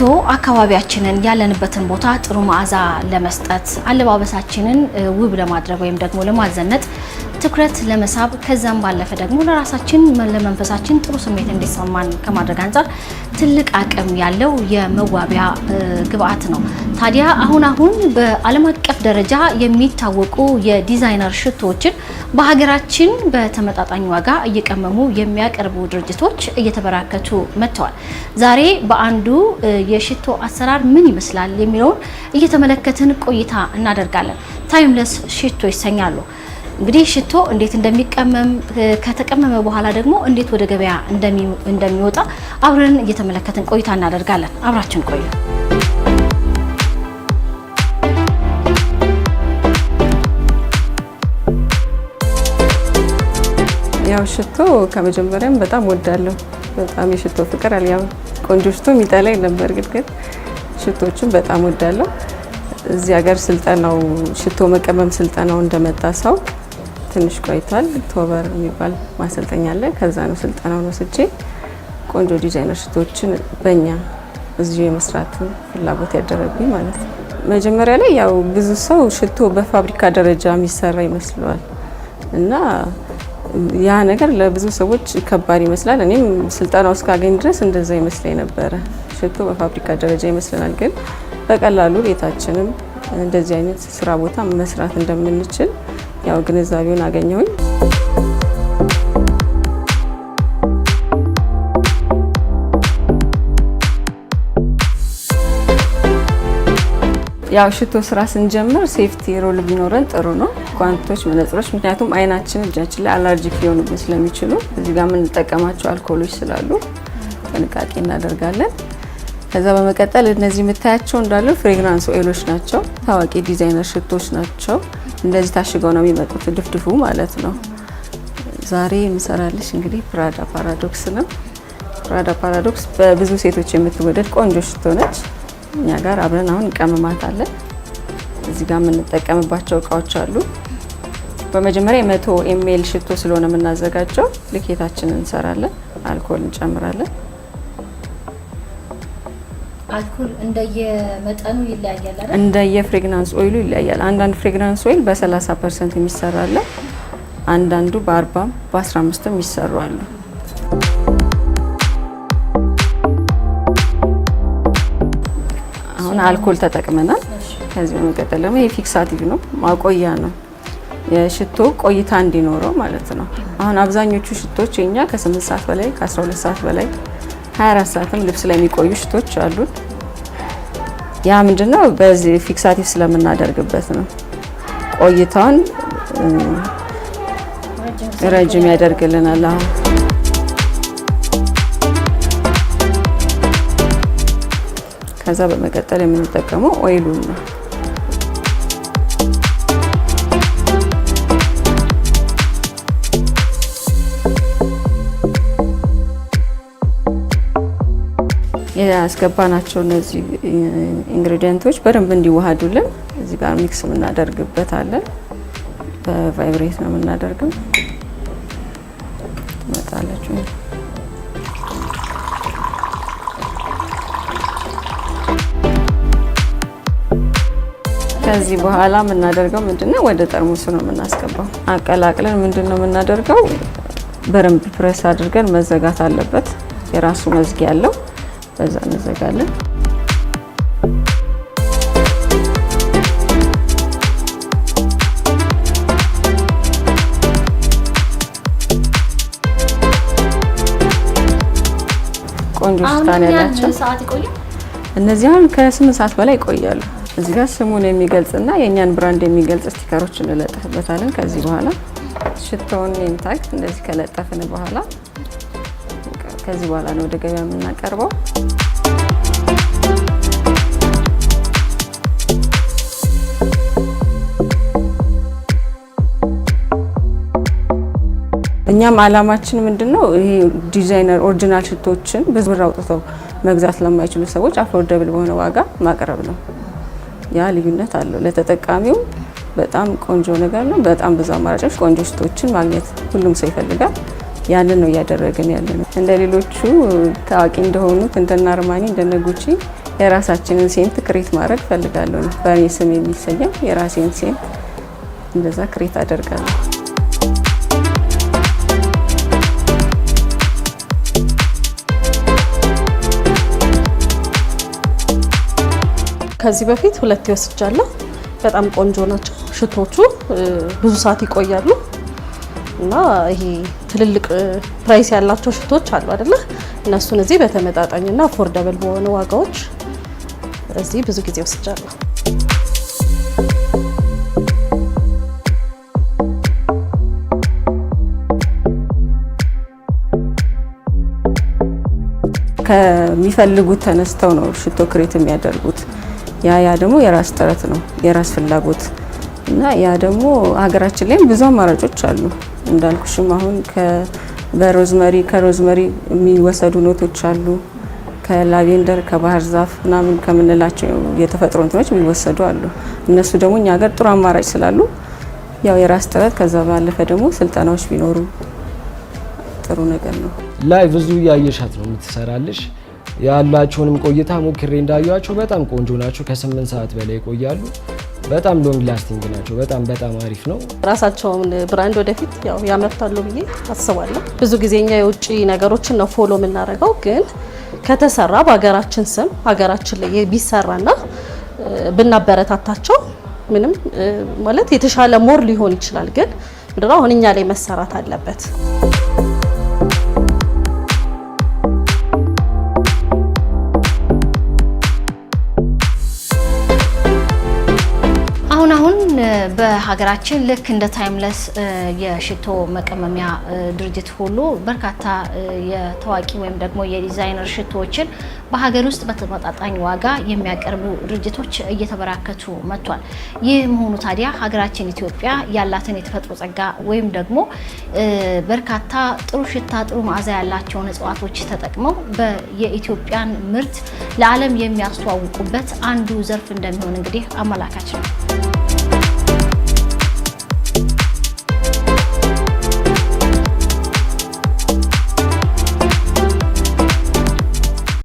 ሽቶ አካባቢያችንን፣ ያለንበትን ቦታ ጥሩ መዓዛ ለመስጠት፣ አለባበሳችንን ውብ ለማድረግ ወይም ደግሞ ለማዘነጥ፣ ትኩረት ለመሳብ፣ ከዛም ባለፈ ደግሞ ለራሳችን ለመንፈሳችን ጥሩ ስሜት እንዲሰማን ከማድረግ አንጻር ትልቅ አቅም ያለው የመዋቢያ ግብአት ነው። ታዲያ አሁን አሁን በዓለም አቀፍ ደረጃ የሚታወቁ የዲዛይነር ሽቶዎችን በሀገራችን በተመጣጣኝ ዋጋ እየቀመሙ የሚያቀርቡ ድርጅቶች እየተበራከቱ መጥተዋል። ዛሬ በአንዱ የሽቶ አሰራር ምን ይመስላል የሚለውን እየተመለከትን ቆይታ እናደርጋለን። Timeless ሽቶ ይሰኛሉ። እንግዲህ ሽቶ እንዴት እንደሚቀመም፣ ከተቀመመ በኋላ ደግሞ እንዴት ወደ ገበያ እንደሚወጣ አብረን እየተመለከትን ቆይታ እናደርጋለን። አብራችን ቆዩ። ያው ሽቶ ከመጀመሪያም በጣም ወዳለሁ። በጣም የሽቶ ፍቅር አለ። ያው ቆንጆ ሽቶ የሚጠላ የለም። በእርግጥ ግን ሽቶችን በጣም ወዳለሁ። እዚህ ሀገር ስልጠናው ሽቶ መቀመም ስልጠናው እንደመጣ ሰው ትንሽ ቆይቷል። October የሚባል ማሰልጠኛ አለ። ከዛ ነው ስልጠናውን ወስጄ ቆንጆ ዲዛይነር ሽቶችን በእኛ እዚሁ የመስራት ፍላጎት ያደረብኝ ማለት ነው። መጀመሪያ ላይ ያው ብዙ ሰው ሽቶ በፋብሪካ ደረጃ የሚሰራ ይመስለዋል እና ያ ነገር ለብዙ ሰዎች ከባድ ይመስላል። እኔም ስልጠናው እስካገኝ ድረስ እንደዛ ይመስለኝ ነበረ። ሽቶ በፋብሪካ ደረጃ ይመስለናል፣ ግን በቀላሉ ቤታችንም እንደዚህ አይነት ስራ ቦታ መስራት እንደምንችል ያው ግንዛቤውን አገኘሁኝ። ያው ሽቶ ስራ ስንጀምር safety rule ቢኖረን ጥሩ ነው። ጓንቶች፣ መነጽሮች፣ ምክንያቱም አይናችን እጃችን ላይ allergic ሊሆኑብን ስለሚችሉ እዚህ ጋር የምንጠቀማቸው አልኮሎች ስላሉ ጥንቃቄ እናደርጋለን። ከዛ በመቀጠል እነዚህ የምታያቸው እንዳሉ fragrance oil ኦች ናቸው። ታዋቂ ዲዛይነር ሽቶች ናቸው። እንደዚህ ታሽገው ነው የሚመጡት፣ ድፍድፉ ማለት ነው። ዛሬ የምሰራልሽ እንግዲህ Prada Paradoxe ነው። Prada Paradoxe በብዙ ሴቶች የምትወደድ ቆንጆ ሽቶ ነች። እኛ ጋር አብረን አሁን እንቀምማታለን። እዚህ ጋር የምንጠቀምባቸው እቃዎች አሉ። በመጀመሪያ የ100 ml ሽቶ ስለሆነ የምናዘጋጀው ልኬታችንን እንሰራለን። አልኮል እንጨምራለን። አልኮል እንደየመጠኑ ይለያያል አይደል? እንደየ fragrance oil ኡ ይለያያል። አንዳንድ fragrance oil በ30% የሚሰራ አለ። አንዳንዱ በ40፣ በ15 የሚሰሩ አሉ። አሁን አልኮል ተጠቅመናል። ከዚህ በመቀጠል ደግሞ ይሄ fixative ነው፣ ማቆያ ነው። የሽቶ ቆይታ እንዲኖረው ማለት ነው። አሁን አብዛኞቹ ሽቶች የኛ ከ8 ሰዓት በላይ፣ ከ12 ሰዓት በላይ፣ 24 ሰዓትም ልብስ ላይ የሚቆዩ ሽቶች አሉን። ያ ምንድነው በዚህ fixative ስለምናደርግበት ነው። ቆይታውን ረጅም ያደርግልናል። አሁን ከዛ በመቀጠል የምንጠቀመው oil ኡን ነው። ያስገባናቸው እነዚህ ingredient ኦች በደንብ እንዲዋሃዱልን እዚህ ጋር mix የምናደርግበት አለን። በ vibrate ነው የምናደርገው። ትመጣለች። ከዚህ በኋላ የምናደርገው ምንድነው? ወደ ጠርሙሱ ነው የምናስገባው። አቀላቅለን ምንድነው የምናደርገው? በደንብ ፕሬስ አድርገን መዘጋት አለበት። የራሱ መዝጊያ አለው። በዛ እንዘጋለን። ቆንጆ ሽታ ነው ያላቸው። ሰዓት ይቆያል? እነዚህ አሁን ከ8 ሰዓት በላይ ይቆያሉ። እዚህ ጋር ስሙን የሚገልጽና የእኛን brand የሚገልጽ sticker ኦች እንለጥፍበታለን። ከዚህ በኋላ ሽቶውን name tag እንደዚህ ከለጠፍን በኋላ ከዚህ በኋላ ነው ወደ ገበያ የምናቀርበው። እኛም አላማችን ምንድነው? ይሄ designer original ሽቶችን ብዙ ብር አውጥተው መግዛት ለማይችሉ ሰዎች affordable በሆነ ዋጋ ማቅረብ ነው። ያ ልዩነት አለው። ለተጠቃሚው በጣም ቆንጆ ነገር ነው። በጣም ብዙ አማራጮች፣ ቆንጆ ሽቶችን ማግኘት ሁሉም ሰው ይፈልጋል። ያንን ነው እያደረግን ያለ ነው። እንደ ሌሎቹ ታዋቂ እንደሆኑት እንደነ Armani፣ እንደነ Gucci የራሳችንን scent create ማድረግ ፈልጋለሁ። በእኔ ስም የሚሰየም የራሴን scent እንደዛ create አደርጋለሁ። ከዚህ በፊት ሁለት ወስጃለሁ። በጣም ቆንጆ ናቸው ሽቶቹ፣ ብዙ ሰዓት ይቆያሉ እና ይሄ ትልልቅ price ያላቸው ሽቶች አሉ አይደለ? እነሱን እዚህ በተመጣጣኝና affordable በሆነ ዋጋዎች እዚህ ብዙ ጊዜ ወስጃለሁ። ከሚፈልጉት ተነስተው ነው ሽቶ create የሚያደርጉት። ያ ደግሞ የራስ ጥረት ነው፣ የራስ ፍላጎት እና ያ ደግሞ ሀገራችን ላይም ብዙ አማራጮች አሉ። እንዳልኩሽም አሁን በ rosemary ከ rosemary የሚወሰዱ note ኦች አሉ። ከ lavender፣ ከባህር ዛፍ ምናምን ከምንላቸው የተፈጥሮ እንትኖች የሚወሰዱ አሉ። እነሱ ደግሞ እኛ ሀገር ጥሩ አማራጭ ስላሉ ያው የራስ ጥረት፣ ከዛ ባለፈ ደግሞ ስልጠናዎች ቢኖሩ ጥሩ ነገር ነው። ላይ ብዙ እያየሻት ነው የምትሰራልሽ። ያላቸውንም ቆይታ ሞክሬ እንዳያቸው በጣም ቆንጆ ናቸው። ከ8 ሰዓት በላይ ይቆያሉ። በጣም long lasting ናቸው። በጣም በጣም አሪፍ ነው። ራሳቸውን brand ወደፊት ያው ያመርታሉ ብዬ አስባለሁ። ብዙ ጊዜ እኛ የውጭ ነገሮችን ነው follow የምናደርገው፣ ግን ከተሰራ በሀገራችን ስም ሀገራችን ላይ ቢሰራና ብናበረታታቸው ምንም ማለት የተሻለ more ሊሆን ይችላል። ግን ምንድነው አሁን እኛ ላይ መሰራት አለበት። አሁን አሁን በሀገራችን ልክ እንደ ታይምለስ የሽቶ መቀመሚያ ድርጅት ሁሉ በርካታ የታዋቂ ወይም ደግሞ የዲዛይነር ሽቶዎችን በሀገር ውስጥ በተመጣጣኝ ዋጋ የሚያቀርቡ ድርጅቶች እየተበራከቱ መጥቷል። ይህ መሆኑ ታዲያ ሀገራችን ኢትዮጵያ ያላትን የተፈጥሮ ጸጋ ወይም ደግሞ በርካታ ጥሩ ሽታ፣ ጥሩ መዓዛ ያላቸውን እጽዋቶች ተጠቅመው የኢትዮጵያን ምርት ለዓለም የሚያስተዋውቁበት አንዱ ዘርፍ እንደሚሆን እንግዲህ አመላካች ነው።